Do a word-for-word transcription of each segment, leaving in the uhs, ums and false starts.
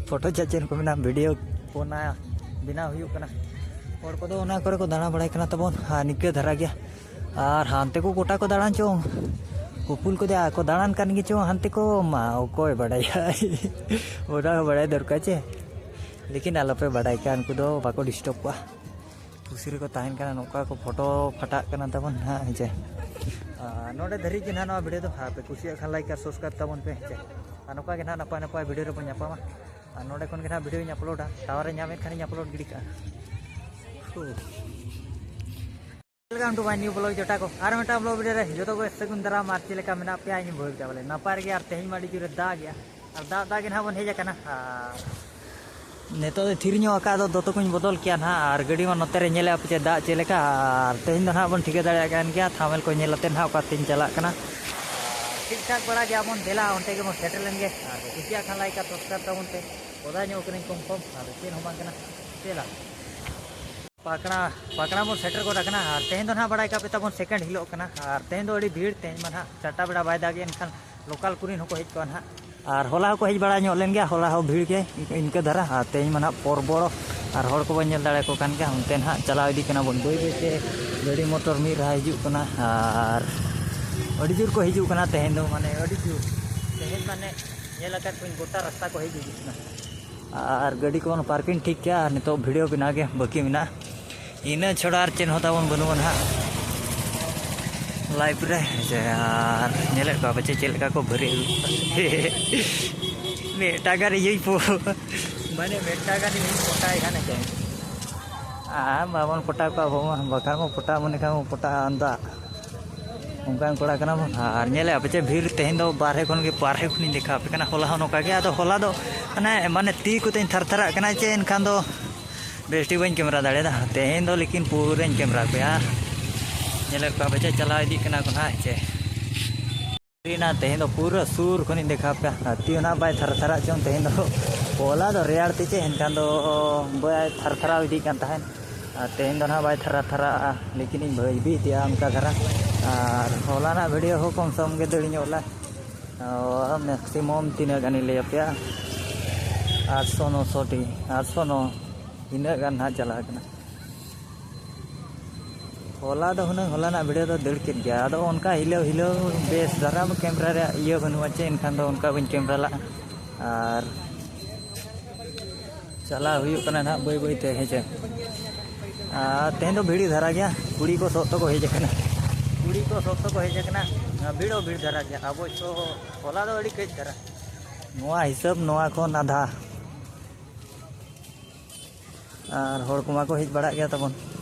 Photo ᱪᱮᱫ ᱪᱮᱫ ᱠᱚ ᱢᱮᱱᱟᱜᱼᱟ, ᱵᱷᱤᱰᱤᱭᱳ ᱠᱚ ᱚᱱᱟ ᱵᱮᱱᱟᱣ ᱦᱩᱭᱩᱜ ᱠᱟᱱᱟ᱾ ᱦᱚᱲ ᱠᱚᱫᱚ ᱚᱱᱟ ᱠᱚᱨᱮ ᱠᱚ ᱫᱟᱬᱟ ᱵᱟᱲᱟᱭ ᱠᱟᱱᱟ ᱛᱟᱵᱚᱱ, ᱟᱨ ᱱᱤᱝᱠᱟᱹ ᱫᱷᱟᱨᱟ ᱜᱮᱭᱟ᱾ ᱟᱨ ᱦᱟᱱᱛᱮ ᱠᱚ ᱜᱚᱴᱟ ᱠᱚ ᱫᱟᱬᱟᱱ ᱪᱚᱝ, ᱩᱯᱩᱞ ᱠᱚ ᱫᱮ-, ᱠᱚ ᱫᱟᱬᱟᱱ ᱠᱟᱱ ᱜᱮ ᱪᱚᱝ ᱦᱟᱱᱛᱮ ᱠᱚ, ᱢᱟ ᱚᱠᱚᱭ ᱵᱟᱰᱟᱭᱟ᱾ ᱚᱱᱟ ᱦᱚᱸ ᱵᱟᱰᱟᱭ ᱫᱚᱨᱠᱟᱨ ᱪᱮ, ᱞᱮᱠᱤᱱ ᱟᱞᱚᱯᱮ ᱵᱟᱰᱟᱭ ᱠᱟᱜᱼᱟ, ᱩᱱᱠᱩ ᱫᱚ ᱵᱟᱠᱚ ᱰᱤᱥᱴᱟᱵᱽ ᱠᱚᱣᱟ᱾ ᱠᱩᱥᱤ ᱨᱮᱠᱚ ᱛᱟᱦᱮᱱ ᱠᱟᱱᱟ, ᱱᱚᱝᱠᱟ ᱠᱚ ᱯᱷᱳᱴᱳ ᱯᱷᱟᱴᱟᱜ ᱠᱟᱱᱟ ᱛᱟᱵᱚᱱ ᱱᱟᱦᱟᱜ, ᱦᱮᱸ ᱪᱮ᱾ ᱟᱨ ᱱᱚᱰᱮ ᱫᱷᱟᱹᱨᱤᱡ ᱜᱮ ᱱᱟᱦᱟᱜ ᱱᱚᱣᱟ ᱵᱷᱤᱰᱤᱭᱳ ᱫᱚ᱾ ᱟᱯᱮ ᱠᱩᱥᱤᱭᱟᱜ ᱠᱷᱟᱱ ᱞᱟᱭᱤᱠ ᱟᱨ ᱥᱟᱵᱥᱠᱨᱟᱭᱤᱵᱽ ᱛᱟᱵᱚᱱ ᱯᱮ, ᱦᱮᱸ ᱪᱮ᱾ ᱟᱨ ᱱᱚᱝᱠᱟ ᱜᱮ ᱱᱟᱦᱟᱜ ᱱᱟᱯᱟᱭ ᱱᱟᱯᱟᱭ ᱵᱷᱤᱰᱤᱭᱳ ᱨᱮᱵᱚᱱ ᱧᱟᱯᱟᱢᱟ᱾ ᱟᱨ ᱱᱚᱰᱮ ᱠᱷᱚᱱ ᱜᱮ ᱱᱟᱦᱟᱜ ᱵᱷᱤᱰᱤᱭᱳᱧ ᱟᱯᱞᱳᱰᱟ, ᱴᱟᱣᱟᱨᱮ ᱧᱟᱢᱮᱫ ᱠᱷᱟᱱᱤᱧ ᱟᱯᱞᱳᱰ ᱜᱤᱰᱤ ᱠᱟᱜᱼᱟ᱾ Welcome to my new vlog ᱡᱚᱴᱟ ᱠᱚ, ᱟᱨ ᱢᱤᱫᱴᱟᱝ ᱵᱞᱚᱜ ᱵᱷᱤᱰᱤᱭᱳ ᱨᱮ ᱡᱚᱛᱚ ᱠᱚ ᱥᱟᱹᱜᱩᱱ ᱫᱟᱨᱟᱢ᱾ ᱟᱨ ᱪᱮᱫ ᱞᱮᱠᱟ ᱢᱮᱱᱟᱜ ᱯᱮᱭᱟ? ᱤᱧ ᱵᱷᱟᱹᱜᱤ ᱜᱮᱭᱟ ᱵᱚᱞᱮ, ᱱᱟᱯᱟᱭ ᱨᱮᱜᱮ᱾ ᱟᱨ ᱛᱮᱦᱮᱧ ᱢᱟ ᱟᱹᱰᱤ ᱡᱳᱨᱮ ᱫᱟᱜ ᱜᱮᱭᱟ, ᱟᱨ ᱫᱟᱜ ᱫᱟᱜ ᱜᱮ ᱱᱟᱦᱟᱜ ᱵᱚᱱ ᱦᱮᱡ ᱟᱠᱟᱱᱟ᱾ ᱟᱨ ᱱᱤᱛᱚᱜ ᱫᱚ ᱛᱷᱤᱨ ᱧᱚᱜ ᱟᱠᱟᱫ, ᱫᱚ ᱫᱚᱛᱚ ᱠᱚᱧ ᱵᱚᱫᱚᱞ ᱠᱮᱜᱼᱟ ᱱᱟᱦᱟᱜ, ᱟᱨ ᱜᱟᱹᱰᱤ ᱢᱟ ᱱᱚᱛᱮ ᱨᱮ ᱧᱮᱞᱮᱫᱼᱟ ᱯᱮ ᱪᱮ ᱫᱟᱜ ᱪᱮᱫ ᱞᱮᱠᱟ᱾ ᱟᱨ ᱛᱮᱦᱮᱧ ᱫᱚ ᱱᱟᱦᱟᱜ ᱵᱚᱱ ᱴᱷᱤᱠᱟᱹ ᱫᱟᱲᱮᱭᱟᱜ ᱠᱟᱱ ᱜᱮᱭᱟ ᱛᱷᱟᱢᱮᱞ ᱠᱚ ᱧᱮᱞ ᱟᱛᱮ ᱱᱟᱦᱟᱜ ᱚᱠᱟᱛᱮᱧ ᱪᱟᱞᱟᱜ ᱠᱟᱱᱟ᱾ ᱴᱷᱤᱠ ᱴᱷᱟᱠ ᱵᱟᱲᱟ ᱜᱮᱭᱟ ᱵᱚᱱ, ᱫᱮᱞᱟ ᱚᱱᱛᱮ ᱜᱮᱵᱚᱱ ᱥᱮᱴᱮᱨ ᱞᱮᱱ ᱜᱮ᱾ ᱟᱨ ᱠᱩᱥᱤᱭᱟᱜ ᱠᱷᱟᱱ ᱞᱟᱭᱤᱠ ᱟᱨ ᱥᱟᱵᱥᱠᱨᱟᱭᱤᱵᱽ ᱛᱟᱵᱚᱱ ᱯᱮ, ᱚᱫᱟ ᱧᱚᱜ ᱠᱟᱹᱱᱟᱹᱧ ᱠᱚᱢ ᱠᱚᱢ, ᱟᱨ ᱪᱮᱫ ᱦᱚᱸ ᱵᱟᱝ ᱠᱟᱱᱟ᱾ ᱫᱮᱞᱟ᱾ ᱯᱟᱠᱲᱟ, ᱯᱟᱠᱲᱟ ᱵᱚᱱ ᱥᱮᱴᱮᱨ ᱜᱚᱫ ᱟᱠᱟᱱᱟ᱾ ᱟᱨ ᱛᱮᱦᱮᱧ ᱫᱚ ᱱᱟᱦᱟᱜ ᱵᱟᱲᱟᱭ ᱠᱟᱜ ᱯᱮ ᱛᱟᱵᱚᱱ ᱥᱮᱠᱮᱱᱰ ᱦᱤᱞᱳᱜ ᱠᱟᱱᱟ᱾ ᱟᱨ ᱛᱮᱦᱮᱧ ᱫᱚ ᱟᱹᱰᱤ ᱵᱷᱤᱲ, ᱛᱮᱦᱮᱧ ᱢᱟ ᱱᱟᱦᱟᱜ ᱪᱟᱨᱴᱟ ᱵᱮᱲᱟ ᱵᱟᱭ ᱫᱟᱜᱮᱜᱼᱟ, ᱮᱱᱠᱷᱟᱱ ᱞᱳᱠᱟᱞ ᱠᱚᱨᱮᱱ ᱦᱚᱸᱠᱚ ᱦᱮᱡ ᱠᱚᱜᱼᱟ ᱱᱟᱦᱟᱜ᱾ ᱟᱨ ᱦᱚᱞᱟ ᱦᱚᱸᱠᱚ ᱦᱮᱡ ᱵᱟᱲᱟ ᱧᱚᱜ ᱞᱮᱱ ᱜᱮᱭᱟ, ᱦᱚᱞᱟ ᱦᱚᱸ ᱵᱷᱤᱲ ᱜᱮ ᱤᱱᱠᱟᱹ ᱫᱷᱟᱨᱟ᱾ ᱟᱨ ᱛᱮᱦᱮᱧ ᱢᱟ ᱱᱟᱦᱟᱜ ᱯᱚᱨᱵᱚᱲ, ᱟᱨ ᱦᱚᱲ ᱠᱚᱵᱚᱱ ᱧᱮᱞ ᱫᱟᱲᱮᱭᱟᱠᱚ ᱠᱟᱱ ᱜᱮᱭᱟ᱾ ᱚᱱᱛᱮ ᱱᱟᱦᱟᱜ ᱪᱟᱞᱟᱣ ᱤᱫᱤᱜ ᱠᱟᱱᱟ ᱵᱚᱱ ᱵᱟᱹᱭ ᱵᱟᱹᱭ ᱛᱮ, ᱜᱟᱹᱰᱤ ᱢᱚᱴᱚᱨ ᱢᱤᱫ ᱨᱟᱦᱟ ᱦᱤᱡᱩᱜ ᱠᱟᱱᱟ᱾ ᱟᱨ ᱟᱹᱰᱤ ᱡᱳᱨ ᱠᱚ ᱦᱤᱡᱩᱜ ᱠᱟᱱᱟ ᱛᱮᱦᱮᱧ ᱫᱚ, ᱢᱟᱱᱮ ᱟᱹᱰᱤ ᱡᱳᱨ᱾ ᱛᱮᱦᱮᱧ ᱢᱟᱱᱮ ᱧᱮᱞ ᱟᱠᱟᱫ ᱠᱚᱣᱟᱧ ᱜᱚᱴᱟ ᱨᱟᱥᱛᱟ ᱠᱚ ᱦᱮᱡ ᱦᱤᱡᱩᱜ ᱠᱟᱱᱟ᱾ ᱟᱨ ᱜᱟᱹᱰᱤ ᱠᱚᱵᱚᱱ ᱯᱟᱨᱠᱤᱝ ᱴᱷᱤᱠ ᱠᱮᱜᱼᱟ, ᱟᱨ ᱱᱤᱛᱚᱜ ᱵᱷᱤᱰᱤᱭᱳ ᱵᱮᱱᱟᱣ ᱜᱮ ᱵᱟᱹᱠᱤ ᱢᱮᱱᱟᱜᱼᱟ᱾ ᱤᱱᱟᱹ ᱪᱷᱟᱲᱟ ᱟᱨ ᱪᱮᱫ ᱦᱚᱸ ᱛᱟᱵᱚᱱ ᱵᱟᱹᱱᱩᱜᱼᱟ ᱱᱟᱦᱟᱜ ᱞᱟᱭᱤᱯᱷ ᱨᱮ᱾ ᱡᱮ ᱟᱨ ᱧᱮᱞᱮᱫ ᱠᱚᱣᱟ ᱯᱮ ᱪᱮ ᱪᱮᱫ ᱞᱮᱠᱟ ᱠᱚ ᱵᱷᱟᱹᱨᱤ ᱟᱹᱜᱩ ᱠᱚᱣᱟ᱾ ᱢᱤᱫᱴᱟᱝ ᱜᱟᱱ ᱤᱭᱟᱹᱧ ᱯᱚ-, ᱢᱟᱱᱮ ᱢᱤᱫᱴᱟᱝ ᱜᱟᱱ ᱤᱧ ᱯᱚᱴᱟᱭ ᱠᱷᱟᱱ ᱦᱮᱸ ᱪᱮ᱾ ᱟᱨ ᱵᱟᱵᱚᱱ ᱯᱚᱴᱟᱣ ᱠᱚᱣᱟ ᱟᱵᱚ ᱢᱟ, ᱵᱟᱠᱷᱟᱱ ᱵᱚᱱ ᱯᱚᱴᱟᱜᱼᱟ, ᱢᱚᱱᱮ ᱠᱷᱟᱱ ᱵᱚᱱ ᱯᱚᱴᱟᱜᱼᱟ ᱟᱢᱫᱟ᱾ ᱚᱱᱠᱟᱱ ᱠᱚᱲᱟ ᱠᱟᱱᱟ ᱵᱚᱱ᱾ ᱟᱨ ᱧᱮᱞᱮᱫ ᱟᱯᱮ ᱪᱮ ᱵᱷᱤᱲ, ᱛᱮᱦᱮᱧ ᱫᱚ ᱵᱟᱨᱦᱮ ᱠᱷᱚᱱ ᱜᱮ, ᱵᱟᱨᱦᱮ ᱠᱷᱚᱱᱤᱧ ᱫᱮᱠᱷᱟᱣ ᱟᱯᱮ ᱠᱟᱱᱟ᱾ ᱦᱚᱞᱟ ᱦᱚᱸ ᱱᱚᱝᱠᱟ ᱜᱮ, ᱟᱫᱚ ᱦᱚᱞᱟ ᱫᱚ ᱢᱟᱱᱮ, ᱢᱟᱱᱮ ᱛᱤ ᱠᱚᱛᱮᱧ ᱛᱷᱟᱨ ᱛᱷᱟᱨᱟᱜ ᱠᱟᱱᱟ ᱪᱮ, ᱮᱱᱠᱷᱟᱱ ᱫᱚ ᱵᱮᱥ ᱴᱷᱤᱠ ᱵᱟᱹᱧ ᱠᱮᱢᱮᱨᱟ ᱫᱟᱲᱮᱭᱟᱫᱟ᱾ ᱛᱮᱦᱮᱧ ᱫᱚ ᱞᱮᱠᱤᱱ ᱯᱩᱨᱟᱹᱧ ᱠᱮᱢᱮᱨᱟ ᱯᱮᱭᱟ᱾ ᱧᱮᱞᱮᱫ ᱠᱚᱣᱟ ᱯᱮ ᱪᱮ ᱪᱟᱞᱟᱣ ᱤᱫᱤᱜ ᱠᱟᱱᱟ ᱠᱚ ᱱᱟᱦᱟᱜ ᱪᱮ᱾ ᱦᱩᱭᱱᱟ, ᱛᱮᱦᱮᱧ ᱫᱚ ᱯᱩᱨᱟᱹ ᱥᱩᱨ ᱠᱷᱚᱱᱤᱧ ᱫᱮᱠᱷᱟᱣ ᱯᱮᱭᱟ᱾ ᱟᱨ ᱛᱤ ᱦᱚᱸ ᱱᱟᱦᱟᱜ ᱵᱟᱭ ᱛᱷᱟᱨ ᱛᱷᱟᱨᱟᱜ ᱪᱚᱝ ᱛᱮᱦᱮᱧ ᱫᱚ᱾ ᱦᱚᱞᱟ ᱫᱚ ᱨᱮᱭᱟᱲ ᱛᱮ ᱪᱮ ᱮᱱᱠᱷᱟᱱ ᱫᱚ ᱵᱟᱭ ᱛᱷᱟᱨ ᱛᱷᱟᱨᱟᱣ ᱤᱫᱤᱜ ᱠᱟᱱ ᱛᱟᱦᱮᱸᱫ᱾ ᱟᱨ ᱛᱮᱦᱮᱧ ᱫᱚ ᱱᱟᱦᱟᱜ ᱵᱟᱭ ᱛᱷᱟᱨᱟ ᱛᱷᱟᱨᱟᱜᱼᱟ, ᱞᱮᱠᱤᱱ ᱤᱧ ᱵᱷᱟᱹᱵᱤ ᱤᱫᱤᱭᱟ ᱚᱱᱠᱟ ᱫᱷᱟᱨᱟ᱾ ᱟᱨ ᱦᱚᱞᱟᱱᱟᱜ ᱵᱷᱤᱰᱤᱭᱳ ᱦᱚᱸ ᱠᱚᱢ ᱥᱚᱢ ᱜᱮ ᱫᱟᱹᱲ ᱧᱚᱜ ᱞᱮᱱᱟ᱾ ᱚ, ᱢᱮᱠᱥᱤᱢᱟᱢ ᱛᱤᱱᱟᱹᱜ ᱜᱟᱱᱤᱧ ᱞᱟᱹᱭ ᱟᱯᱮᱭᱟ? ᱟᱴᱥᱚ ᱱᱚᱥᱚ ᱴᱤ, ᱟᱴᱥᱚ ᱱᱚ, ᱤᱱᱟᱹᱜ ᱜᱟᱱ ᱱᱟᱦᱟᱜ ᱪᱟᱞᱟᱣ ᱠᱟᱱᱟ᱾ ᱦᱚᱞᱟ ᱫᱚ ᱦᱩᱱᱟᱹᱝ ᱦᱚᱞᱟᱱᱟᱜ ᱵᱷᱤᱰᱤᱭᱳ ᱫᱚ ᱫᱟᱹᱲ ᱠᱮᱫ ᱜᱮᱭᱟ, ᱟᱫᱚ ᱚᱱᱠᱟ ᱦᱤᱞᱟᱹᱣ ᱦᱤᱞᱟᱹᱣ ᱵᱮᱥ ᱫᱷᱟᱨᱟ ᱠᱮᱢᱮᱨᱟ ᱨᱮᱭᱟᱜ ᱤᱭᱟᱹ ᱵᱟᱹᱱᱩᱜᱼᱟ ᱪᱮ, ᱮᱱᱠᱷᱟᱱ ᱫᱚ ᱚᱱᱠᱟ ᱵᱟᱹᱧ ᱠᱮᱢᱮᱨᱟ ᱞᱟᱜᱼᱟ᱾ ᱟᱨ ᱪᱟᱞᱟᱣ ᱦᱩᱭᱩᱜ ᱠᱟᱱᱟ ᱱᱟᱦᱟᱜ ᱵᱟᱹᱭ ᱵᱟᱹᱭ ᱛᱮ, ᱦᱮᱸ ᱪᱮ᱾ ᱟᱨ ᱛᱮᱦᱮᱧ ᱫᱚ ᱵᱷᱤᱲ ᱫᱷᱟᱨᱟ ᱜᱮᱭᱟ, ᱠᱩᱲᱤ ᱠᱚ ᱥᱚᱛ ᱛᱮᱠᱚ ᱦᱮᱡ ᱟᱠᱟᱱᱟ, ᱠᱩᱲᱤ ᱠᱚ ᱥᱚᱛ ᱛᱮᱠᱚ ᱦᱮᱡ ᱟᱠᱟᱱᱟ᱾ ᱟᱨ ᱵᱷᱤᱲ ᱦᱚᱸ ᱵᱷᱤᱲ ᱫᱷᱟᱨᱟ ᱜᱮᱭᱟ, ᱚᱵᱚᱥᱥᱚ ᱦᱚᱞᱟ ᱫᱚ ᱟᱹᱰᱤ ᱠᱟᱹᱡ ᱫᱷᱟᱨᱟ᱾ ᱱᱚᱣᱟ ᱦᱤᱥᱟᱹᱵ ᱱᱚᱣᱟ ᱠᱷᱚᱱ ᱟᱫᱷᱟ᱾ ᱟᱨ ᱦᱚᱲ ᱠᱚᱢᱟ ᱠᱚ ᱦᱮᱡ ᱵᱟᱲᱟᱜ ᱜᱮᱭᱟ ᱛᱟᱵᱚᱱ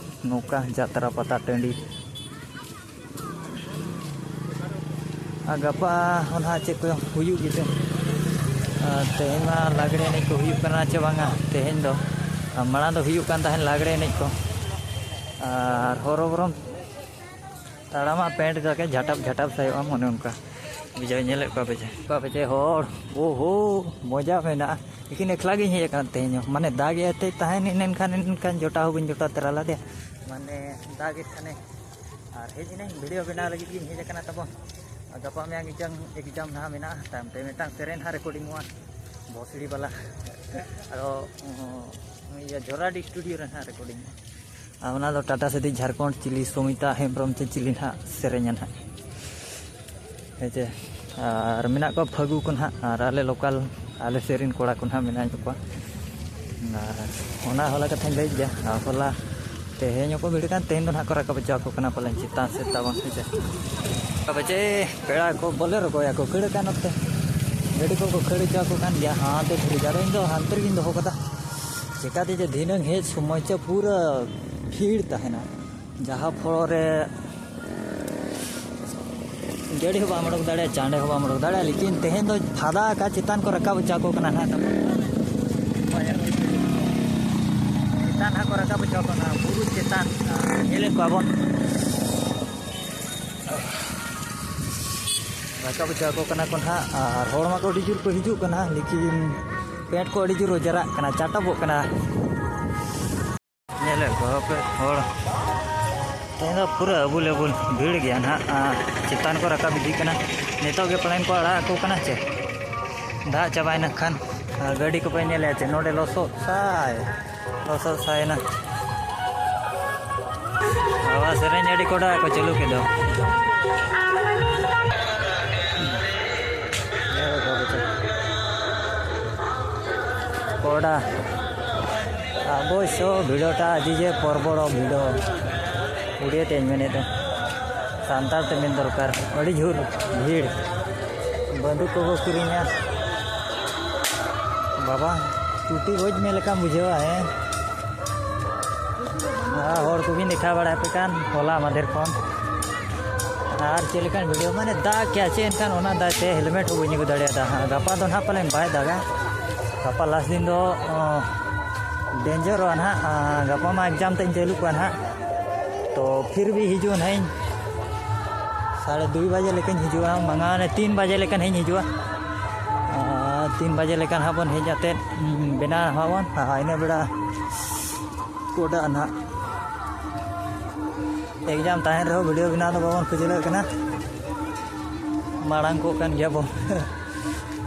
ᱱᱚᱝᱠᱟ ᱡᱟᱛᱨᱟ ᱯᱟᱛᱟ ᱴᱟᱺᱰᱤ᱾ ᱟᱨ ᱜᱟᱯᱟ ᱦᱚᱸ ᱱᱟᱦᱟᱜ ᱪᱮᱫ ᱠᱚ ᱦᱩᱭᱩᱜ ᱜᱮᱛᱮ᱾ ᱟᱨ ᱛᱮᱦᱮᱧ ᱢᱟ ᱞᱟᱜᱽᱲᱮ ᱮᱱᱮᱡ ᱠᱚ ᱦᱩᱭᱩᱜ ᱠᱟᱱᱟ ᱪᱮ ᱵᱟᱝᱟ? ᱛᱮᱦᱮᱧ ᱫᱚ, ᱟᱨ ᱢᱟᱲᱟᱝ ᱫᱚ ᱦᱩᱭᱩᱜ ᱠᱟᱱ ᱛᱟᱦᱮᱸᱫ ᱞᱟᱜᱽᱲᱮ ᱮᱱᱮᱡ ᱠᱚ᱾ ᱟᱨ ᱦᱚᱨᱚᱵᱚᱨᱚᱢ ᱛᱟᱲᱟᱢᱟ ᱯᱮᱱᱴ ᱡᱟᱠᱮ ᱡᱷᱟᱴᱟᱯ ᱡᱷᱟᱴᱟᱯ ᱥᱟᱭᱚᱜᱼᱟ, ᱚᱱᱮ ᱚᱱᱠᱟ᱾ ᱵᱩᱡᱷᱟᱹᱣ, ᱧᱮᱞᱮᱫ ᱠᱚᱣᱟ ᱯᱮ ᱪᱮ? ᱚᱠᱟ ᱯᱮ ᱪᱮ ᱦᱚᱲ, ᱳᱦᱳ, ᱢᱚᱡᱟ ᱢᱮᱱᱟᱜᱼᱟ᱾ ᱞᱮᱠᱤᱱ ᱮᱠᱞᱟ ᱜᱤᱧ ᱦᱮᱡ ᱟᱠᱟᱱ ᱛᱮᱦᱮᱧ ᱦᱚᱸ, ᱢᱟᱱᱮ ᱫᱟᱜ ᱮᱫ ᱛᱮ ᱛᱟᱦᱮᱱ ᱮᱱᱠᱷᱟᱱ, ᱮᱱᱠᱷᱟᱱ ᱡᱚᱴᱟᱣ ᱦᱚᱸ ᱵᱟᱹᱧ ᱡᱚᱴᱟᱣ ᱛᱚᱨᱟ ᱞᱮᱫᱮᱭᱟ, ᱢᱟᱱᱮ ᱫᱟᱜ ᱮᱫ ᱠᱷᱟᱱᱮ᱾ ᱟᱨ ᱦᱮᱡ ᱮᱱᱟᱹᱧ, ᱵᱷᱤᱰᱤᱭᱳ ᱵᱮᱱᱟᱣ ᱞᱟᱹᱜᱤᱫ ᱜᱤᱧ ᱦᱮᱡ ᱟᱠᱟᱱᱟ ᱛᱟᱵᱚᱱ᱾ ᱟᱨ ᱜᱟᱯᱟ ᱢᱮᱭᱟᱝ ᱮᱠᱡᱟᱢ, ᱮᱠᱡᱟᱢ ᱱᱟᱦᱟᱜ ᱢᱮᱱᱟᱜᱼᱟ, ᱛᱟᱭᱚᱢ ᱛᱮ ᱢᱤᱫᱴᱟᱝ ᱥᱮᱨᱮᱧ ᱱᱟᱦᱟᱜ ᱨᱮᱠᱚᱨᱰᱤᱝᱚᱜᱼᱟ ᱵᱷᱳᱥᱲᱤ ᱵᱟᱞᱟ᱾ ᱟᱫᱚ ᱩᱸ, ᱤᱭᱟᱹ ᱡᱚᱨᱟᱰᱤ ᱥᱴᱩᱰᱤᱭᱳ ᱨᱮ ᱱᱟᱦᱟᱜ ᱨᱮᱠᱚᱨᱰᱤᱝᱚᱜᱼᱟ᱾ ᱟᱨ ᱚᱱᱟ ᱫᱚ ᱴᱟᱴᱟ ᱥᱟᱹᱫᱤ ᱡᱷᱟᱲᱠᱷᱚᱸᱰ ᱪᱤᱞᱤ ᱥᱩᱢᱤᱛᱟ ᱦᱮᱢᱵᱨᱚᱢ ᱪᱮ ᱪᱤᱞᱤ ᱱᱟᱦᱟᱜ ᱥᱮᱨᱮᱧᱟ ᱱᱟᱦᱟᱜ᱾ ᱦᱮᱸ ᱪᱮ? ᱟᱨ ᱢᱮᱱᱟᱜ ᱠᱚᱣᱟ ᱯᱷᱟᱹᱜᱩ ᱠᱚ ᱱᱟᱦᱟᱜ, ᱟᱨ ᱟᱞᱮ ᱞᱳᱠᱟᱞ, ᱟᱞᱮ ᱥᱮᱫ ᱨᱮᱱ ᱠᱚᱲᱟ ᱠᱚ ᱱᱟᱦᱟᱜ ᱢᱮᱱᱟᱜ ᱠᱚᱣᱟ᱾ ᱟᱨ ᱚᱱᱟ ᱦᱚᱞᱟ ᱠᱟᱛᱷᱟᱧ ᱞᱟᱹᱭ ᱜᱮᱭᱟ, ᱟᱨ ᱦᱚᱞᱟ ᱛᱮᱦᱮᱧ ᱦᱚᱸᱠᱚ ᱵᱷᱤᱲ ᱠᱟᱱ, ᱛᱮᱦᱮᱧ ᱫᱚ ᱱᱟᱦᱟᱜ ᱠᱚ ᱨᱟᱠᱟᱵ ᱦᱚᱪᱚ ᱟᱠᱚ ᱠᱟᱱᱟ ᱯᱟᱞᱮᱱ ᱪᱮᱛᱟᱱ ᱥᱮᱫ ᱛᱟᱵᱚᱱ, ᱦᱮᱸ ᱪᱮ? ᱟᱯᱮ ᱪᱮ ᱯᱮᱲᱟ ᱠᱚ ᱵᱚᱞᱮ ᱨᱚᱜᱚᱭᱟᱠᱚ ᱠᱷᱟᱹᱲ ᱠᱟᱱ ᱚᱠᱛᱮ ᱜᱟᱹᱰᱤ ᱠᱚᱠᱚ ᱠᱷᱟᱹᱲ ᱦᱚᱪᱚ ᱟᱠᱚ ᱠᱟᱱ ᱜᱮᱭᱟ, ᱦᱟᱱᱛᱮ ᱫᱷᱤᱨᱤ ᱜᱟᱲ ᱤᱧ ᱫᱚ ᱦᱟᱱᱛᱮ ᱨᱮᱜᱤᱧ ᱫᱚᱦᱚ ᱠᱟᱫᱟ᱾ ᱪᱮᱠᱟᱛᱮ ᱡᱮ ᱫᱷᱤᱱᱟᱹᱝ ᱦᱮᱡ ᱥᱚᱢᱚᱭ ᱪᱮ ᱯᱩᱨᱟᱹ ᱵᱷᱤᱲ ᱛᱟᱦᱮᱱᱟ, ᱡᱟᱦᱟᱸ ᱯᱷᱚᱲᱚ ᱨᱮ ᱜᱟᱹᱰᱤ ᱦᱚᱸ ᱵᱟᱢ ᱚᱰᱚᱠ ᱫᱟᱲᱮᱭᱟᱜᱼᱟ, ᱪᱟᱸᱰᱮ ᱦᱚᱸ ᱵᱟᱢ ᱚᱰᱚᱠ ᱫᱟᱲᱮᱭᱟᱜᱼᱟ᱾ ᱞᱮᱠᱤᱱ ᱛᱮᱦᱮᱧ ᱫᱚ ᱯᱷᱟᱫᱟ ᱟᱠᱟ ᱪᱮᱛᱟᱱ ᱠᱚ ᱨᱟᱠᱟᱵ ᱦᱚᱪᱚ ᱟᱠᱚ ᱠᱟᱱᱟ ᱱᱟᱦᱟᱜ ᱛᱟᱵᱚᱱ᱾ ᱪᱮᱛᱟᱱ ᱦᱟᱸᱜ ᱠᱚ ᱨᱟᱠᱟᱵ ᱦᱚᱪᱚ ᱟᱠᱚ ᱠᱟᱱᱟ ᱵᱩᱨᱩ ᱪᱮᱛᱟᱱ, ᱧᱮᱞᱮᱫ ᱠᱚᱣᱟ ᱵᱚᱱ᱾ ᱨᱟᱠᱟᱵ ᱦᱚᱪᱚ ᱟᱠᱚ ᱠᱟᱱᱟ ᱠᱚ ᱱᱟᱦᱟᱜ, ᱟᱨ ᱦᱚᱲ ᱢᱟᱠᱚ ᱟᱹᱰᱤ ᱡᱳᱨ ᱠᱚ ᱦᱤᱡᱩᱜ ᱠᱟᱱᱟ, ᱞᱮᱠᱤᱱ ᱯᱮᱱᱴ ᱠᱚ ᱟᱹᱰᱤ ᱡᱳᱨ ᱚᱡᱽᱨᱟᱜ ᱠᱟᱱᱟ, ᱪᱟᱴᱟᱵᱚᱜ ᱠᱟᱱᱟ᱾ ᱧᱮᱞᱮᱫ ᱠᱚᱣᱟ ᱯᱮ ᱦᱚᱲ, ᱛᱮᱦᱮᱧ ᱫᱚ ᱯᱩᱨᱟᱹ ᱟᱵᱩᱞ ᱟᱵᱩᱞ ᱵᱷᱤᱲ ᱜᱮᱭᱟ ᱱᱟᱦᱟᱜ᱾ ᱟᱨ ᱪᱮᱛᱟᱱ ᱠᱚ ᱨᱟᱠᱟᱵ ᱤᱫᱤᱜ ᱠᱟᱱᱟ, ᱱᱤᱛᱚᱜ ᱜᱮ ᱯᱟᱞᱮᱱ ᱠᱚ ᱟᱲᱟᱜ ᱟᱠᱚ ᱠᱟᱱᱟ ᱪᱮ, ᱫᱟᱜ ᱪᱟᱵᱟᱭᱮᱱ ᱠᱷᱟᱱ᱾ ᱟᱨ ᱜᱟᱹᱰᱤ ᱠᱚᱯᱮ ᱧᱮᱞᱮᱫᱼᱟ ᱪᱮ? ᱱᱚᱰᱮ ᱞᱚᱥᱚᱫ ᱥᱟᱭ, ᱞᱚᱥᱚᱫ ᱥᱟᱭᱮᱱᱟ᱾ ᱵᱟᱵᱟ, ᱥᱮᱨᱮᱧ ᱟᱹᱰᱤ ᱠᱚᱰᱟ ᱠᱚ ᱪᱟᱹᱞᱩ ᱠᱮᱫ ᱫᱚ᱾ ᱠᱚᱰᱟ, ᱚᱵᱚᱥᱥᱚ ᱵᱷᱤᱲᱚᱴᱟ ᱟᱹᱰᱤ ᱡᱮ ᱯᱚᱨᱵᱚᱲ ᱵᱷᱤᱲᱚ᱾ ᱩᱲᱤᱭᱟ ᱛᱮᱧ ᱢᱮᱱᱮᱫ ᱫᱚ, ᱥᱟᱱᱛᱟᱲ ᱛᱮ ᱢᱮᱱ ᱫᱚᱨᱠᱟᱨ, ᱟᱹᱰᱤ ᱡᱳᱨ ᱵᱷᱤᱲ᱾ ᱵᱟᱹᱱᱫᱩᱠ ᱠᱚᱠᱚ ᱠᱤᱨᱤᱧᱟ᱾ ᱵᱟᱵᱟ, ᱪᱩᱴᱤ ᱜᱚᱡ ᱢᱮ ᱞᱮᱠᱟᱢ ᱵᱩᱡᱷᱟᱹᱣᱟ, ᱦᱮᱸ? ᱟᱨ ᱦᱚᱲ ᱠᱚᱜᱮᱧ ᱫᱮᱠᱷᱟᱣ ᱵᱟᱲᱟᱭᱟᱯᱮ ᱠᱟᱱ ᱦᱚᱞᱟ ᱢᱟᱫᱷᱮᱨ ᱠᱷᱚᱱ᱾ ᱟᱨ ᱪᱮᱫ ᱞᱮᱠᱟᱱ ᱵᱷᱤᱲ, ᱢᱟᱱᱮ ᱫᱟᱜ ᱠᱮᱜᱼᱟ ᱪᱮ, ᱮᱱᱠᱷᱟᱱ ᱚᱱᱟ ᱫᱟᱜ ᱛᱮ ᱦᱮᱞᱢᱮᱴ ᱦᱚᱸ ᱵᱟᱹᱧ ᱟᱹᱜᱩ ᱫᱟᱲᱮᱭᱟᱫᱟ᱾ ᱦᱟᱸᱜ ᱜᱟᱯᱟ ᱫᱚ ᱱᱟᱦᱟᱜ ᱯᱟᱞᱮᱱ ᱵᱟᱭ ᱫᱟᱜᱟ᱾ ᱜᱟᱯᱟ ᱞᱟᱥᱴ ᱫᱤᱱ ᱫᱚ, ᱚ, ᱰᱮᱧᱡᱟᱨᱚᱜᱼᱟ ᱱᱟᱦᱟᱜ᱾ ᱟᱸ, ᱜᱟᱯᱟ ᱢᱟ ᱮᱠᱡᱟᱢ ᱛᱤᱧ ᱪᱟᱹᱞᱩ ᱠᱚᱜᱼᱟ ᱱᱟᱦᱟᱜ᱾ ᱛᱚ ᱯᱷᱤᱨ ᱵᱷᱤ ᱦᱤᱡᱩᱜᱼᱟ ᱱᱟᱦᱟᱜ ᱤᱧ ᱥᱟᱲᱮ ᱫᱩᱭ ᱵᱟᱡᱮ ᱞᱮᱠᱟᱧ ᱦᱤᱡᱩᱜᱼᱟ, ᱵᱟᱝᱟ, ᱚᱱᱮ ᱛᱤᱱ ᱵᱟᱡᱮ ᱞᱮᱠᱟ ᱱᱟᱦᱟᱜ ᱤᱧ ᱦᱤᱡᱩᱜᱼᱟ᱾ ᱟᱨ ᱛᱤᱱ ᱵᱟᱡᱮ ᱞᱮᱠᱟ ᱱᱟᱦᱟᱜ ᱵᱚᱱ ᱦᱮᱡ ᱟᱛᱮᱫ, ᱩᱸ, ᱵᱮᱱᱟᱣ ᱱᱟᱦᱟᱜ ᱵᱚᱱ, ᱟᱨ ᱤᱱᱟᱹ ᱵᱮᱲᱟ ᱠᱚᱰᱟᱜᱼᱟ ᱱᱟᱦᱟᱜ᱾ ᱮᱠᱡᱟᱢ ᱛᱟᱦᱮᱱ ᱨᱮᱦᱚᱸ ᱵᱷᱤᱰᱤᱭᱳ ᱵᱮᱱᱟᱣ ᱫᱚ ᱵᱟᱵᱚᱱ ᱠᱷᱟᱹᱪᱞᱟᱹᱜ ᱠᱟᱱᱟ᱾ ᱢᱟᱲᱟᱝ ᱠᱚᱜ ᱠᱟᱱ ᱜᱮᱭᱟ ᱵᱚᱱ᱾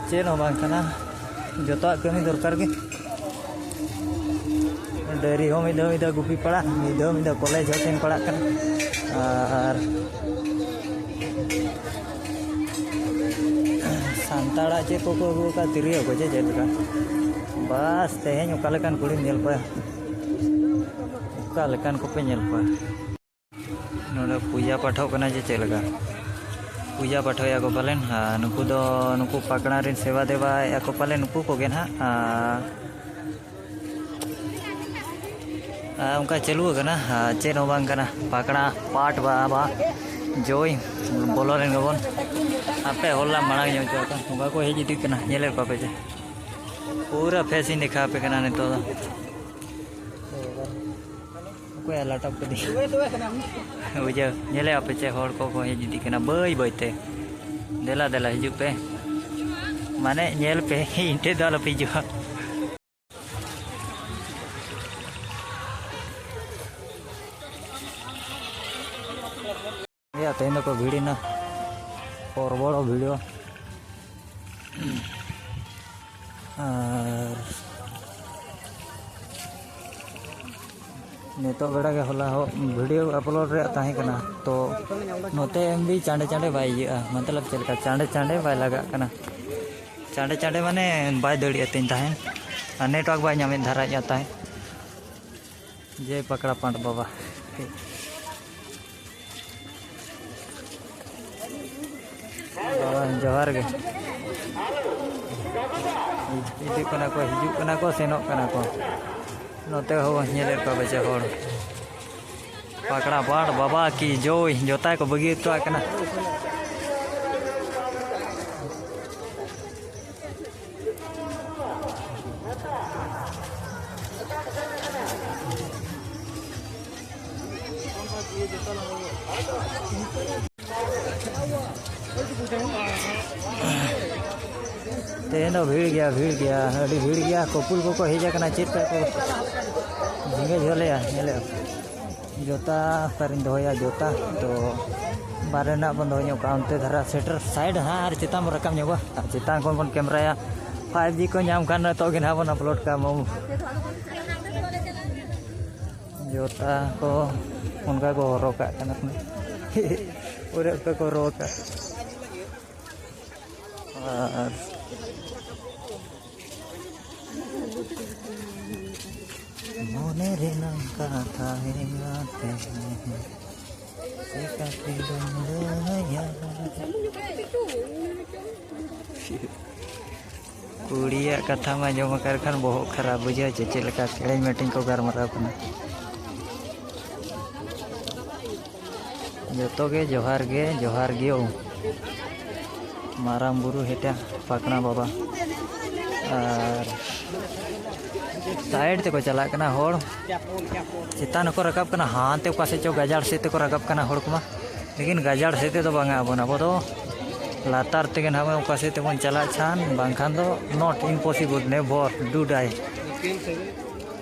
ᱪᱮᱫ ᱦᱚᱸ ᱵᱟᱝ ᱠᱟᱱᱟ, ᱡᱚᱛᱚᱣᱟᱜ ᱠᱟᱹᱢᱤ ᱫᱚᱨᱠᱟᱨ ᱜᱮ᱾ ᱰᱟᱹᱝᱨᱤ ᱦᱚᱸ ᱢᱤᱫ ᱫᱷᱟᱣ ᱢᱤᱫ ᱫᱷᱟᱣ ᱜᱩᱯᱤ ᱯᱟᱲᱟᱜ, ᱢᱤᱫ ᱫᱷᱟᱣ ᱢᱤᱫ ᱫᱷᱟᱣ ᱠᱚᱞᱮᱡᱽ ᱦᱚᱸ ᱥᱮᱱ ᱯᱟᱲᱟᱜ ᱠᱟᱱᱟ᱾ ᱟᱨ ᱥᱟᱱᱛᱟᱲᱟᱜ ᱪᱮᱫ ᱠᱚᱠᱚ ᱟᱹᱜᱩ ᱟᱠᱟᱫ, ᱛᱤᱨᱭᱳ ᱠᱚ ᱪᱮ ᱪᱮᱫ ᱞᱮᱠᱟ? ᱵᱟᱥ, ᱛᱮᱦᱮᱧ ᱚᱠᱟ ᱞᱮᱠᱟᱱ ᱠᱩᱲᱤᱢ ᱧᱮᱞ ᱠᱚᱣᱟ, ᱚᱠᱟ ᱞᱮᱠᱟᱱ ᱠᱚᱯᱮ ᱧᱮᱞ ᱠᱚᱣᱟ᱾ ᱱᱚᱰᱮ ᱯᱩᱡᱟ ᱯᱟᱴᱷᱚᱜ ᱠᱟᱱᱟ ᱡᱮ ᱪᱮᱫ ᱞᱮᱠᱟ? ᱯᱩᱡᱟ ᱯᱟᱴᱷᱚᱭᱮᱫᱼᱟ ᱠᱚ ᱯᱟᱞᱮᱱ᱾ ᱟᱨ ᱱᱩᱠᱩ ᱫᱚ, ᱱᱩᱠᱩ ᱯᱟᱠᱲᱟ ᱨᱮᱱ ᱥᱮᱵᱟ ᱫᱮᱵᱟᱭᱮᱫᱼᱟ ᱠᱚ ᱯᱟᱞᱮᱱ, ᱱᱩᱠᱩ ᱠᱚᱜᱮ ᱱᱟᱦᱟᱜ᱾ ᱟᱨ, ᱟᱨ ᱚᱱᱠᱟ ᱪᱟᱹᱞᱩ ᱟᱠᱟᱱᱟ, ᱟᱨ ᱪᱮᱫ ᱦᱚᱸ ᱵᱟᱝ ᱠᱟᱱᱟ᱾ ᱯᱟᱠᱲᱟ ᱯᱟᱴ ᱵᱟᱵᱟ ᱡᱚᱭ ᱵᱚᱞᱚ ᱞᱮᱱ ᱜᱮᱵᱚᱱ᱾ ᱟᱯᱮ ᱦᱚᱞᱟ ᱢᱟᱲᱟᱝ ᱧᱚᱜ ᱦᱚᱪᱚ ᱟᱠᱟᱱ, ᱚᱱᱠᱟ ᱠᱚ ᱦᱮᱡ ᱤᱫᱤᱜ ᱠᱟᱱᱟ, ᱧᱮᱞᱮᱫ ᱠᱚᱣᱟ ᱯᱮ ᱪᱮ? ᱯᱩᱨᱟᱹ ᱯᱷᱮᱥ ᱤᱧ ᱫᱮᱠᱷᱟᱣ ᱟᱯᱮ ᱠᱟᱱᱟ ᱱᱤᱛᱚᱜ ᱫᱚ᱾ ᱚᱠᱚᱭᱟᱜ ᱞᱟᱴᱟᱵ ᱠᱟᱫᱤᱧ? ᱵᱩᱡᱷᱟᱹᱣ, ᱧᱮᱞᱮᱫ ᱟᱯᱮ ᱪᱮ, ᱦᱚᱲ ᱠᱚᱠᱚ ᱦᱮᱡ ᱤᱫᱤᱜ ᱠᱟᱱᱟ ᱵᱟᱹᱭ ᱵᱟᱹᱭ ᱛᱮ᱾ ᱫᱮᱞᱟ ᱫᱮᱞᱟ ᱦᱤᱡᱩᱜ ᱯᱮ, ᱢᱟᱱᱮ ᱧᱮᱞ ᱯᱮ, ᱤᱧ ᱴᱷᱮᱡ ᱫᱚ ᱟᱞᱚᱯᱮ ᱦᱤᱡᱩᱜᱼᱟ᱾ ᱭᱟ, ᱛᱮᱦᱮᱧ ᱫᱚᱠᱚ ᱵᱷᱤᱲ ᱮᱱᱟ, ᱯᱚᱨᱵᱚᱲ ᱵᱷᱤᱲ᱾ ᱟᱨ ᱱᱤᱛᱚᱜ ᱵᱮᱲᱟ ᱜᱮ ᱦᱚᱞᱟ ᱦᱚᱸ ᱵᱷᱤᱰᱤᱭᱳ ᱟᱯᱞᱳᱰ ᱨᱮᱭᱟᱜ ᱛᱟᱦᱮᱸ ᱠᱟᱱᱟ, ᱛᱚ ᱱᱚᱛᱮ ᱮᱢ ᱵᱤ ᱪᱟᱸᱰᱮ ᱪᱟᱸᱰᱮ ᱵᱟᱭ ᱤᱭᱟᱹᱜᱼᱟ, ᱢᱚᱛᱞᱚᱵ ᱪᱮᱫ ᱞᱮᱠᱟ ᱪᱟᱸᱰᱮ ᱪᱟᱸᱰᱮ ᱵᱟᱭ ᱞᱟᱜᱟᱜ ᱠᱟᱱᱟ᱾ ᱪᱟᱸᱰᱮ ᱪᱟᱸᱰᱮ ᱢᱟᱱᱮ ᱵᱟᱭ ᱫᱟᱹᱲᱮᱫ ᱛᱤᱧ ᱛᱟᱦᱮᱸᱫ ᱟᱨ ᱱᱮᱴᱣᱟᱨᱠ ᱵᱟᱭ ᱧᱟᱢᱮᱫ ᱫᱷᱟᱨᱟᱭᱮᱫ ᱛᱟᱦᱮᱸᱫ᱾ ᱡᱮ ᱯᱟᱠᱲᱟ ᱯᱟᱸᱰ ᱵᱟᱵᱟ᱾ ᱵᱟᱵᱟ, ᱡᱚᱦᱟᱨ ᱜᱮ᱾ ᱦᱤᱡᱩᱜ ᱠᱟᱱᱟ ᱠᱚ, ᱦᱤᱡᱩᱜ ᱠᱟᱱᱟ ᱠᱚ, ᱥᱮᱱᱚᱜ ᱠᱟᱱᱟ ᱠᱚ᱾ ᱱᱚᱛᱮ ᱦᱚᱸ ᱧᱮᱞᱮᱫ ᱠᱚᱣᱟ ᱵᱮᱪᱮ ᱦᱚᱲ᱾ ᱯᱟᱠᱲᱟ ᱯᱟᱸᱰ ᱵᱟᱵᱟ ᱠᱤ ᱡᱚᱭ, ᱡᱚᱛᱟ ᱠᱚ ᱵᱟᱹᱜᱤ ᱦᱚᱴᱚᱣᱟᱜ ᱠᱟᱱᱟ᱾ ᱛᱮᱦᱮᱧ ᱫᱚ ᱵᱷᱤᱲ ᱜᱮᱭᱟ, ᱵᱷᱤᱲ ᱜᱮᱭᱟ, ᱟᱹᱰᱤ ᱵᱷᱤᱲ ᱜᱮᱭᱟ᱾ ᱠᱚᱯᱩᱞ ᱠᱚᱠᱚ ᱦᱮᱡ ᱟᱠᱟᱱᱟ, ᱪᱮᱫ ᱠᱟ ᱠᱚ ᱡᱷᱤᱸᱜᱟᱹ ᱡᱷᱚᱞᱮᱭᱟ, ᱧᱮᱞᱮᱫ᱾ ᱡᱚᱛᱟ ᱚᱠᱟᱨᱤᱧ ᱫᱚᱦᱚᱭᱟ? ᱡᱚᱛᱟ ᱫᱚ ᱵᱟᱨᱦᱮ ᱨᱮᱱᱟᱜ ᱵᱚᱱ ᱫᱚᱦᱚ ᱧᱚᱜ ᱠᱟᱜᱼᱟ, ᱚᱱᱛᱮ ᱫᱷᱟᱨᱟ ᱥᱮᱴᱮᱨ ᱥᱟᱭᱤᱰ ᱦᱟᱸᱜ ᱟᱨ ᱪᱮᱛᱟᱱ ᱵᱚᱱ ᱨᱟᱠᱟᱵ ᱧᱚᱜᱚᱜᱼᱟ᱾ ᱟᱨ ᱪᱮᱛᱟᱱ ᱠᱷᱚᱱ ᱵᱚᱱ ᱠᱮᱢᱨᱟᱭᱟ, ᱯᱷᱟᱭᱤᱵᱷ ᱡᱤ ᱠᱚ ᱧᱟᱢ ᱠᱷᱟᱱ ᱱᱤᱛᱚᱜ ᱜᱮ ᱱᱟᱦᱟᱜ ᱵᱚᱱ ᱟᱯᱞᱳᱰ ᱠᱟᱜᱼᱟ ᱢᱟᱢᱩ᱾ ᱡᱚᱛᱟ ᱠᱚ ᱚᱱᱠᱟ ᱠᱚ ᱦᱚᱨᱚᱜ ᱠᱟᱜ ᱠᱟᱱᱟ, ᱯᱩᱨᱟᱹ ᱚᱱᱠᱟ ᱠᱚ ᱦᱚᱨᱚᱜ ᱠᱟᱜᱼᱟ᱾ ᱟᱨ ᱢᱚᱱᱮ ᱨᱮᱱᱟᱝ ᱠᱟᱛᱷᱟ ᱮᱸᱜᱟᱛᱮ ᱪᱮᱠᱟᱛᱮ ᱵᱟᱹᱧ ᱞᱟᱹᱭᱟ? ᱠᱩᱲᱤᱭᱟᱜ ᱠᱟᱛᱷᱟ ᱢᱟ ᱟᱸᱡᱚᱢ ᱟᱠᱟᱫ ᱠᱷᱟᱱ ᱵᱚᱦᱚᱜ ᱠᱷᱟᱨᱟᱯ ᱵᱩᱡᱷᱟᱹᱜᱼᱟ, ᱪᱮ ᱪᱮᱫ ᱞᱮᱠᱟ ᱠᱮᱲᱮᱧ ᱢᱮᱴᱮᱧ ᱠᱚ ᱜᱟᱞᱢᱟᱨᱟᱣ ᱠᱟᱱᱟ᱾ ᱡᱚᱛᱚ ᱜᱮ ᱡᱚᱦᱟᱨ ᱜᱮ, ᱡᱚᱦᱟᱨ ᱜᱮ ᱳ ᱢᱟᱨᱟᱝ ᱵᱩᱨᱩ ᱦᱮᱴᱟ ᱯᱟᱠᱲᱟ ᱵᱟᱵᱟ᱾ ᱟᱨ ᱥᱟᱭᱤᱰ ᱛᱮᱠᱚ ᱪᱟᱞᱟᱜ ᱠᱟᱱᱟ ᱦᱚᱲ, ᱪᱮᱛᱟᱱ ᱦᱚᱸᱠᱚ ᱨᱟᱠᱟᱵ ᱠᱟᱱᱟ, ᱦᱟᱱᱛᱮ ᱚᱠᱟ ᱥᱮᱫ ᱪᱚ ᱜᱟᱡᱟᱲ ᱥᱮᱫ ᱛᱮᱠᱚ ᱨᱟᱠᱟᱵ ᱠᱟᱱᱟ ᱦᱚᱲ ᱠᱚᱢᱟ᱾ ᱞᱮᱠᱤᱱ ᱜᱟᱡᱟᱲ ᱥᱮᱫ ᱛᱮᱫᱚ ᱵᱟᱝᱟ, ᱟᱵᱚ ᱟᱵᱚ ᱫᱚ ᱞᱟᱛᱟᱨ ᱛᱮᱜᱮ ᱱᱟᱦᱟᱜ ᱚᱠᱟ ᱥᱮᱫ ᱛᱮᱵᱚᱱ ᱪᱟᱞᱟᱜ ᱠᱷᱟᱱ, ᱵᱟᱝᱠᱷᱟᱱ ᱫᱚ not impossible, never do die᱾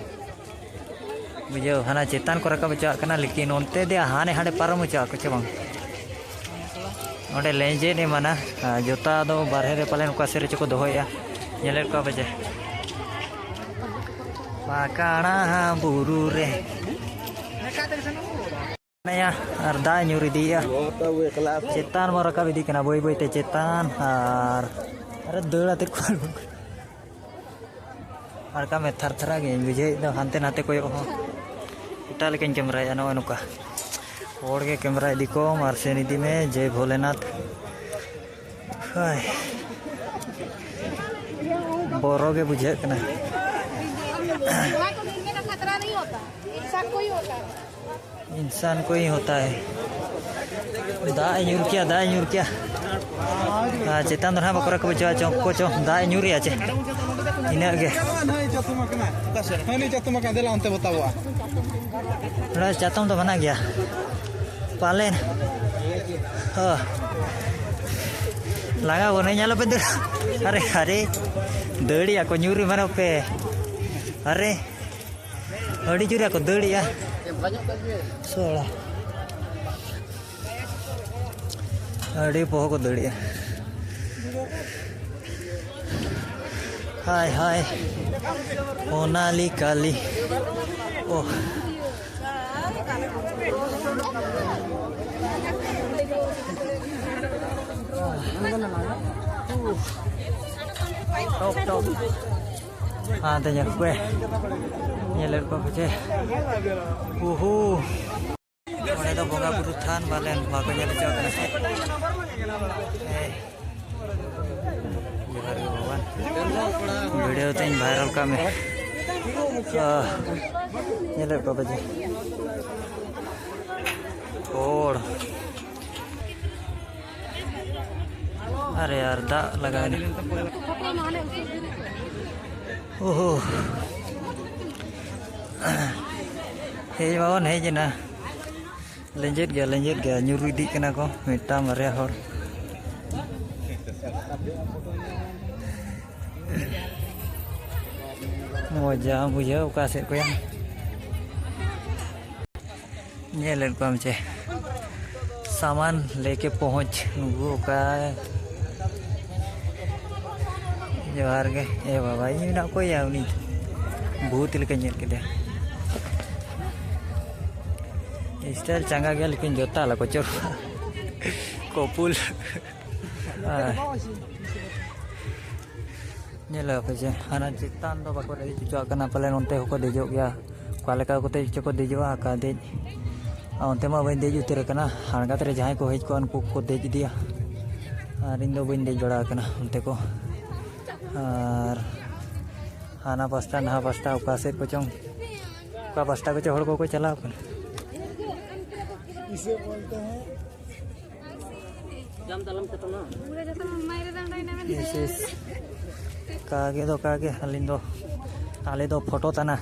ᱵᱩᱡᱷᱟᱹᱣ, ᱦᱟᱱᱟ ᱪᱮᱛᱟᱱ ᱠᱚ ᱨᱟᱠᱟᱵ ᱦᱚᱪᱚᱣᱟᱜ ᱠᱟᱱᱟ, ᱞᱮᱠᱤᱱ ᱚᱱᱛᱮ ᱫᱮ ᱦᱟᱱᱮ ᱦᱟᱸᱰᱮ ᱯᱟᱨᱚᱢ ᱦᱚᱪᱚᱣᱟᱜ ᱠᱚ ᱪᱮ ᱵᱟᱝ? ᱚᱸᱰᱮ ᱞᱮᱸᱡᱮᱫ ᱮᱢᱟᱱᱟ, ᱟᱨ ᱡᱚᱛᱟ ᱫᱚ ᱵᱟᱨᱦᱮ ᱨᱮ ᱯᱟᱞᱮᱱ ᱚᱠᱟ ᱥᱮᱫ ᱨᱮᱪᱚ ᱠᱚ ᱫᱚᱦᱚᱭᱮᱫᱼᱟ᱾ ᱧᱮᱞᱮᱫ ᱠᱚᱣᱟ ᱯᱮ ᱪᱮ? ᱯᱟᱠᱟᱲᱟ ᱵᱩᱨᱩ ᱨᱮ ᱢᱮᱱᱟᱭᱟ ᱟᱨ ᱫᱟᱜ ᱮ ᱧᱩᱨ ᱤᱫᱤᱭᱮᱜᱼᱟ᱾ ᱪᱮᱛᱟᱱ ᱵᱚᱱ ᱨᱟᱠᱟᱵ ᱤᱫᱤᱜ ᱠᱟᱱᱟ ᱵᱟᱹᱭ ᱵᱟᱹᱭ ᱛᱮ ᱪᱮᱛᱟᱱ, ᱟᱨ ᱟᱨᱮ ᱫᱟᱹᱲ ᱟᱛᱮ ᱠᱚ ᱟᱬᱜᱚᱱ ᱠᱟᱱᱟ᱾ ᱟᱨ ᱠᱟ ᱢᱮ ᱛᱷᱟᱨ ᱛᱷᱟᱨᱟ ᱜᱮᱧ ᱵᱩᱡᱷᱟᱹᱣᱮᱫ ᱫᱚ, ᱦᱟᱱᱛᱮ ᱱᱟᱛᱮ ᱠᱚᱭᱚᱜ ᱦᱚᱸ᱾ ᱮᱴᱟᱜ ᱞᱮᱠᱟᱧ ᱠᱮᱢᱮᱨᱟᱭᱮᱫᱼᱟ ᱱᱚᱜᱼᱚᱭ ᱱᱚᱝᱠᱟ᱾ ᱦᱚᱲ ᱜᱮ ᱠᱮᱢᱮᱨᱟ ᱤᱫᱤ ᱠᱚᱢ ᱟᱨ ᱥᱮᱱ ᱤᱫᱤ ᱢᱮ, ᱡᱮᱭ ᱵᱷᱳᱞᱮᱱᱟᱛᱷ᱾ ᱦᱳᱭ᱾ ᱵᱚᱨᱚ ᱜᱮ ᱵᱩᱡᱷᱟᱹᱜ ᱠᱟᱱᱟ᱾ इंसान को ही होता है। ᱫᱟᱜ ᱮ ᱧᱩᱨ ᱠᱮᱭᱟ, ᱫᱟᱜ ᱮ ᱧᱩᱨ ᱠᱮᱭᱟ᱾ ᱟᱨ ᱪᱮᱛᱟᱱ ᱫᱚ ᱱᱟᱦᱟᱜ ᱵᱟᱠᱚ ᱨᱟᱠᱟᱵ ᱦᱚᱪᱚᱣᱟ, ᱪᱚᱝ ᱠᱚ ᱪᱚᱝ, ᱫᱟᱜ ᱮ ᱧᱩᱨᱮᱭᱟ ᱪᱮ? ᱤᱱᱟᱹᱜ ᱜᱮ᱾ ᱦᱟᱹᱱᱤ ᱪᱟᱛᱚᱢ ᱟᱠᱟᱱᱟ, ᱫᱮᱞᱟ ᱚᱱᱛᱮ ᱵᱚ ᱛᱟᱵᱚᱜᱼᱟ᱾ ᱱᱚᱰᱮ ᱪᱟᱛᱚᱢ ᱫᱚ ᱢᱮᱱᱟᱜ ᱜᱮᱭᱟ ᱯᱟᱞᱮᱱ᱾ ᱦᱚ᱾ ᱞᱟᱜᱟ ᱵᱚᱱᱟᱹᱧ, ᱟᱞᱚᱯᱮ ᱫᱟᱹᱲ᱾ ᱟᱨᱮ, ᱟᱨᱮ, ᱫᱟᱹᱲᱤᱭᱟ ᱠᱚ, ᱧᱩᱨ ᱮᱢᱟᱱᱚᱜ ᱯᱮ᱾ ᱟᱨᱮ, ᱟᱹᱰᱤ ᱡᱳᱨ ᱠᱚ ᱫᱟᱹᱲᱮᱜᱼᱟ᱾ ᱥᱚᱲᱟ᱾ ᱟᱹᱰᱤ ᱯᱚᱦᱚ ᱠᱚ ᱫᱟᱹᱲᱮᱜᱼᱟ᱾ ᱦᱟᱭ, ᱦᱟᱭ᱾ ᱚᱱᱟᱞᱤ ᱠᱟᱞᱤ᱾ ᱳᱦ᱾ ᱴᱚᱯ, ᱴᱚᱯ᱾ ᱦᱟᱱᱛᱮ ᱧᱮᱞ ᱠᱚᱯᱮ᱾ ᱧᱮᱞᱮᱫ ᱠᱚᱣᱟ ᱯᱮ ᱪᱮ? ᱩᱦᱩ᱾ ᱚᱸᱰᱮ ᱫᱚ ᱵᱚᱸᱜᱟ ᱵᱩᱨᱩ ᱛᱷᱟᱱ ᱵᱟᱞᱮᱱ ᱵᱟᱠᱚ ᱧᱮᱞ ᱦᱚᱪᱚ ᱠᱟᱱᱟ ᱥᱮ? ᱦᱮᱸ᱾ ᱡᱚᱦᱟᱨ ᱜᱮ ᱵᱷᱟᱜᱽᱣᱟᱱ᱾ ᱵᱷᱤᱰᱤᱭᱳ ᱛᱮᱧ ᱵᱷᱟᱭᱨᱟᱞ ᱠᱟᱜ ᱢᱮ᱾ ᱟᱦ, ᱧᱮᱞᱮᱫ ᱠᱚᱣᱟ ᱯᱮ ᱡᱮ ᱦᱚᱲ᱾ ᱟᱨᱮ ᱭᱟᱨ, ᱫᱟᱜ ᱞᱟᱜᱟᱣᱮᱱᱟ᱾ ᱳᱦᱳ᱾ ᱦᱮᱡ ᱢᱟᱵᱚᱱ ᱦᱮᱡ ᱮᱱᱟ᱾ ᱞᱮᱸᱡᱮᱫ ᱜᱮᱭᱟ, ᱞᱮᱸᱡᱮᱫ ᱜᱮᱭᱟ᱾ ᱧᱩᱨᱩ ᱤᱫᱤᱜ ᱠᱟᱱᱟ ᱠᱚ ᱢᱤᱫᱴᱟᱝ ᱵᱟᱨᱭᱟ ᱦᱚᱲ᱾ ᱢᱚᱡᱟ ᱵᱩᱡᱷᱟᱹᱣ ᱚᱠᱟ ᱥᱮᱫ ᱠᱚᱭᱟ᱾ ᱧᱮᱞᱮᱫ ᱠᱚᱣᱟᱢ ᱪᱮ? ᱥᱟᱢᱟᱱ ᱞᱮᱠᱮ ᱯᱚᱦᱚᱸᱪ ᱱᱩᱠᱩ ᱚᱠᱟ ᱡᱚᱦᱟᱨ ᱜᱮ᱾ ᱮ ᱵᱟᱵᱟ, ᱤᱧ ᱢᱮᱱᱟ ᱚᱠᱚᱭᱭᱟ ᱩᱱᱤ? ᱵᱷᱩᱛ ᱞᱮᱠᱟᱧ ᱧᱮᱞ ᱠᱮᱫᱮᱭᱟ᱾ ᱥᱴᱟᱭᱤᱞ ᱪᱟᱸᱜᱟ ᱜᱮᱭᱟ, ᱞᱮᱠᱤᱱ ᱡᱚᱛᱟ ᱟᱞᱚ ᱠᱚ ᱪᱚᱨ᱾ ᱠᱚᱯᱩᱞ᱾ ᱟᱨ ᱧᱮᱞ ᱟᱯᱮ ᱡᱮ ᱦᱟᱱᱟ ᱪᱮᱛᱟᱱ ᱫᱚ ᱵᱟᱠᱚ ᱫᱮᱡ ᱦᱚᱪᱚᱣᱟᱜ ᱠᱟᱱᱟ, ᱯᱟᱞᱮ ᱱᱚᱱᱛᱮ ᱦᱚᱸᱠᱚ ᱫᱮᱡᱚᱜ ᱜᱮᱭᱟ᱾ ᱚᱠᱟ ᱞᱮᱠᱟ ᱠᱚᱛᱮ ᱪᱚ ᱠᱚ ᱫᱮᱡᱚᱜᱼᱟ, ᱚᱠᱟ ᱫᱮᱡ᱾ ᱟᱨ ᱚᱱᱛᱮ ᱢᱟ ᱵᱟᱹᱧ ᱫᱮᱡ ᱩᱛᱟᱹᱨ ᱟᱠᱟᱱᱟ᱾ ᱦᱟᱲᱜᱟᱛ ᱨᱮ ᱡᱟᱦᱟᱸᱭ ᱠᱚ ᱦᱮᱡ ᱠᱚᱜᱼᱟ, ᱩᱱᱠᱩ ᱠᱚ ᱫᱮᱡ ᱤᱫᱤᱭᱟ᱾ ᱟᱨ ᱤᱧ ᱫᱚ ᱵᱟᱹᱧ ᱫᱮᱡ ᱵᱟᱲᱟ ᱟᱠᱟᱱᱟ ᱚᱱᱛᱮ ᱠᱚ᱾ ᱟᱨ ᱦᱟᱱᱟ ᱯᱟᱥᱴᱟ, ᱱᱟᱦᱟ ᱯᱟᱥᱴᱟ, ᱚᱠᱟ ᱥᱮᱫ ᱠᱚᱪᱚᱝ, ᱚᱠᱟ ᱯᱟᱥᱴᱟ ᱠᱚᱪᱚ ᱦᱚᱲ ᱠᱚᱠᱚ ᱪᱟᱞᱟᱣ ᱠᱟᱱᱟ᱾ ᱤᱥ, ᱤᱥ᱾ ᱠᱟᱜᱮ ᱫᱚ ᱠᱟᱜᱮ, ᱟᱹᱞᱤᱧ ᱫᱚ, ᱟᱞᱮ ᱫᱚ ᱯᱷᱳᱴᱳ ᱛᱟᱱᱟ᱾